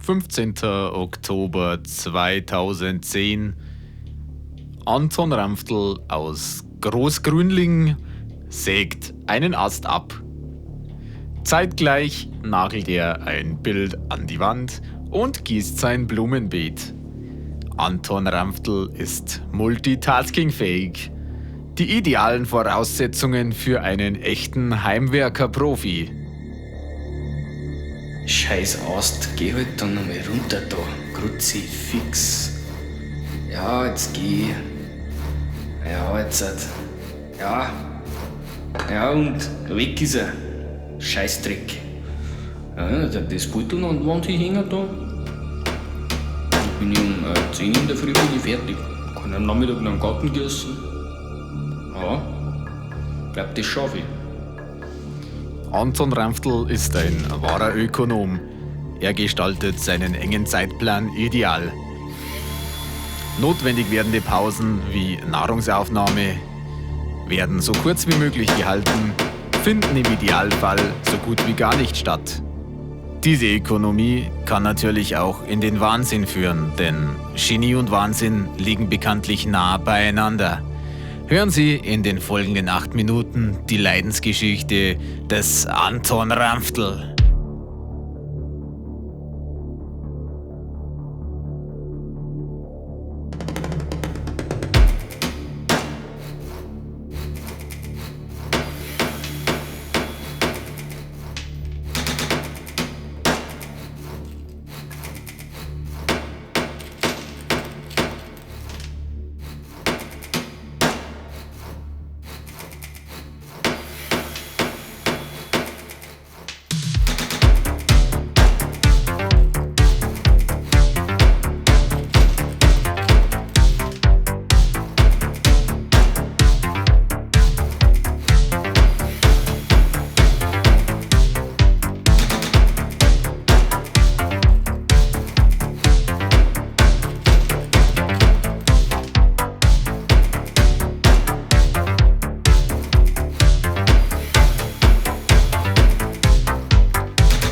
15. Oktober 2010. Anton Ramftl aus Großgrünling sägt einen Ast ab. Zeitgleich nagelt er ein Bild an die Wand und gießt sein Blumenbeet. Anton Ramftl ist multitaskingfähig. Die idealen Voraussetzungen für einen echten Heimwerker-Profi. Scheiß Ast, geh halt dann nochmal runter da. Kruzifix. Ja, jetzt geh. Ja, jetzt halt. Ja. Ja, und weg ist er. Scheißdreck. Ja, das Beutel an die Wand hängen da. Da bin ich um 10 in der Früh bin ich fertig. Kann am Nachmittag noch einen Garten gießen. Ja, glaub, das schaffe ich. Anton Ramftl ist ein wahrer Ökonom. Er gestaltet seinen engen Zeitplan ideal. Notwendig werdende Pausen wie Nahrungsaufnahme werden so kurz wie möglich gehalten, finden im Idealfall so gut wie gar nicht statt. Diese Ökonomie kann natürlich auch in den Wahnsinn führen, denn Genie und Wahnsinn liegen bekanntlich nah beieinander. Hören Sie in den folgenden 8 Minuten die Leidensgeschichte des Anton Ramftl.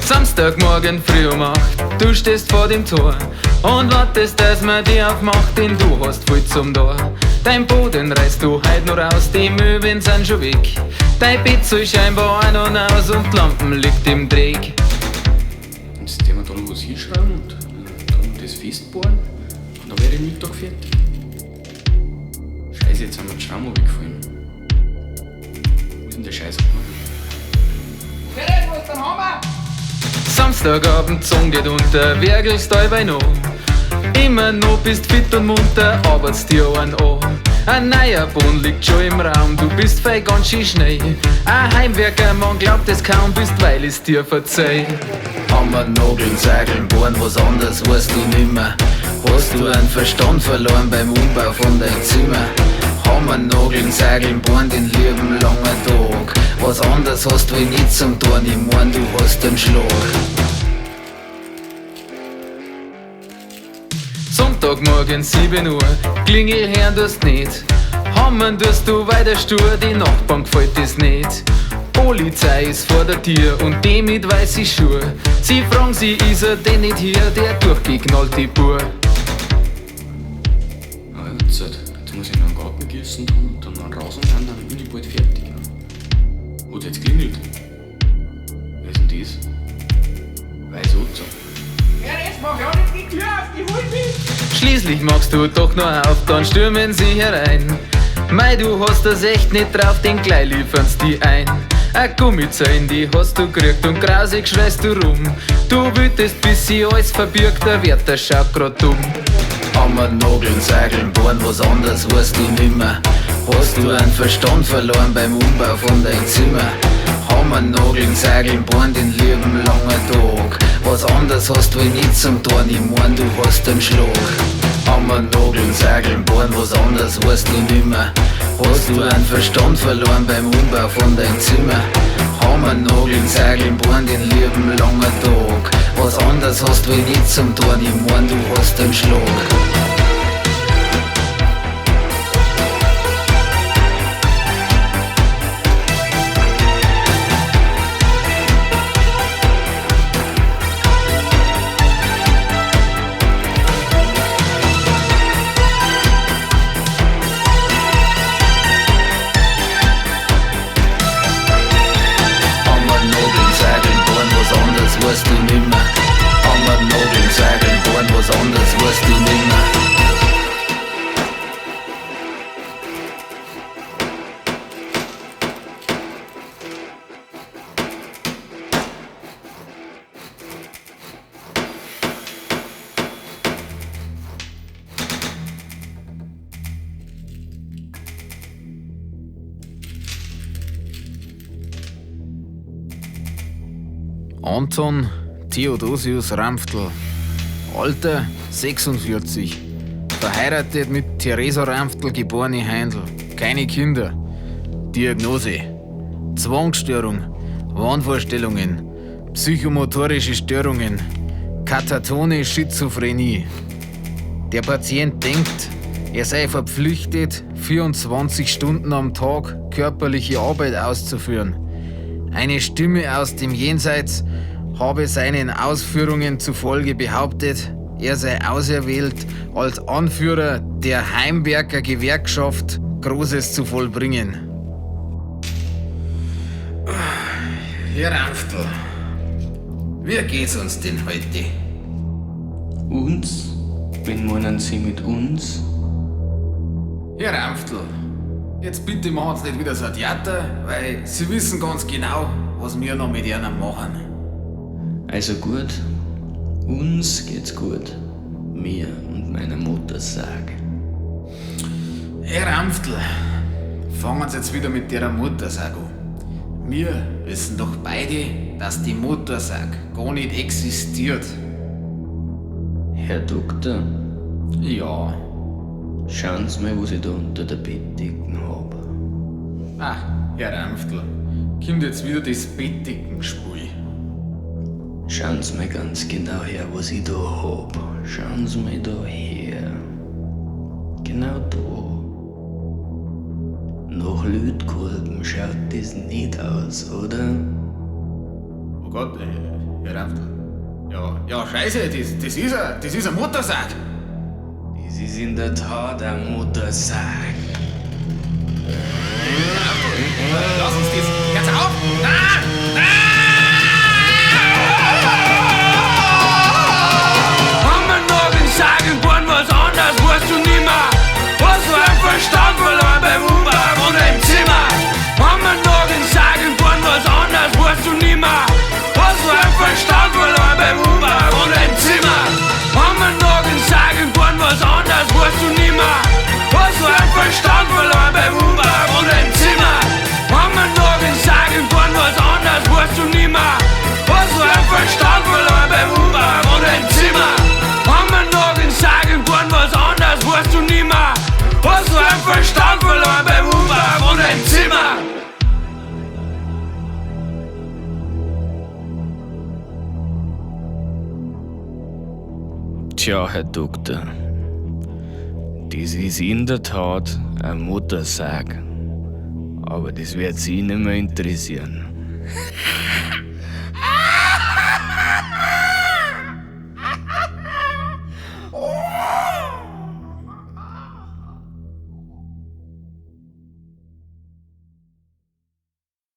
Samstagmorgen früh um 8, du stehst vor dem Tor und wartest, dass man dir aufmacht, denn du hast viel zum Tor. Dein Boden reißt du heut noch raus, die Möwen sind schon weg. Dein Bett soll scheinbar ein und aus und die Lampen liegt im Dreck. Jetzt werden wir da noch was hinschrauben und dann das festbohren und dann werde ich Mittag fertig. Scheiße, jetzt haben wir die Schrauben runtergefallen. Wo ist denn der Scheiß abgemacht? Was dann haben wir? Samstagabend, Song geht unter, werkelst allweil noch. Immer noch bist fit und munter, arbeitst dir einen an. Ein neuer Boden liegt schon im Raum, du bist fei ganz schön schnell. Ein Heimwerker, man glaubt es kaum, bist, weil ich's dir verzeih. Hammer, Nageln, Segeln, bohren, was anderes weißt du nimmer. Hast du einen Verstand verloren beim Umbau von deinem Zimmer? Hammer, Nageln, Segeln, bohren den lieben langen Tag. Was anderes hast du nicht zum tun, ich mein, du hast einen Schlag. Sonntagmorgen 7 Uhr, Klingel hören tust nicht. Hammern tust du weiter stur, die Nachbarn gefällt es nicht. Polizei ist vor der Tür und die mit weißen Schuhe. Sie fragen sie, ist er denn nicht hier, der durchgeknallte Bub? Ja, jetzt muss ich noch einen Garten gießen und dann noch raus und dann bin ich bald fertig. Hat jetzt klingelt? Wer ist denn das? Weiß Otto. Ja, jetzt mach ja nicht die Tür auf, die holen mich! Schließlich machst du doch noch auf, dann stürmen sie herein. Mei, du hast das echt nicht drauf, den gleich liefern's die ein. Ein Gummizellen, die hast du gekriegt und grausig schreist du rum. Du wütest, bis sie alles verbirgt, der Wärter schaut grad dumm. Hammer, Nageln, Segeln, bohren, was anderes weißt du nimmer. Hast du einen Verstand verloren beim Umbau von deinem Zimmer? Hammer, Nageln, Segeln, bohren den lieben langen Tag. Was anderes hast du nicht zum tun, ich mein, du hast einen Schlag. Hammer, Nageln, Segeln, bohren, was anderes weißt du nimmer. Hast du einen Verstand verloren beim Umbau von deinem Zimmer? Hammer, Nageln, Segeln, bohren den lieben langen Tag. Was anderes hast du nicht zum tun, ich mein, du hast einen Schlag. Anton Theodosius Ramftl. Alter 46. Verheiratet mit Theresa Ramftl, geborene Heindl. Keine Kinder. Diagnose: Zwangsstörung, Wahnvorstellungen, psychomotorische Störungen, katatone Schizophrenie. Der Patient denkt, er sei verpflichtet, 24 Stunden am Tag körperliche Arbeit auszuführen. Eine Stimme aus dem Jenseits habe seinen Ausführungen zufolge behauptet, er sei auserwählt, als Anführer der Heimwerker-Gewerkschaft Großes zu vollbringen. Herr Ramftl, wie geht's uns denn heute? Uns? Wen meinen Sie mit uns? Herr Ramftl, jetzt bitte machen Sie nicht wieder so ein Theater, weil Sie wissen ganz genau, was wir noch mit Ihnen machen. Also gut, uns geht's gut. Mir und meiner Mutter sag. Herr Ramftl, fangen Sie jetzt wieder mit der Motorsag an. Wir wissen doch beide, dass die Motorsag gar nicht existiert. Herr Doktor, Ja. schauen Sie mal, was ich da unter der Bettdecken hab. Ah, Herr Ramftl, kommt jetzt wieder das Bettdeckenspiel. Schauen Sie mal ganz genau her, was ich da hab. Schauen Sie mal da her. Genau da. Nach Lötkolben schaut das nicht aus, oder? Oh Gott, Herr Ramftl. Ja, ja, scheiße, das ist ein Motorsack. Das ist in der Tat ein Motorsack. Lass uns das. Hört's auf! Nein! Hammer, Nageln, Sagen, Born, was anders, weißt du nimmer. Hast du einen Verstand verloren beim Umbau von deinem Zimmer? Hammer, Nageln, Sagen, Born, was anders, weißt du nimmer. Hast du einen Verstand verloren beim Umbau von deinem Zimmer? Hammer, Nageln, Sagen, Born, was anders, weißt du nimmer. Hast du einen Verstand verloren beim Umbau von deinem Zimmer? Hammer, Nageln, Sagen, Born, was anders, weißt du nimmer. Hast du einen Verstand verloren beim Umbau von deinem Zimmer? Hammer, Nageln, Sagen, Born, was anders, weißt du nimmer. Hast du einen Verstand verloren beim Umbau von deinem Zimmer? Tja, Herr Doktor, das ist in der Tat ein Motorsack. Aber das wird Sie nicht mehr interessieren.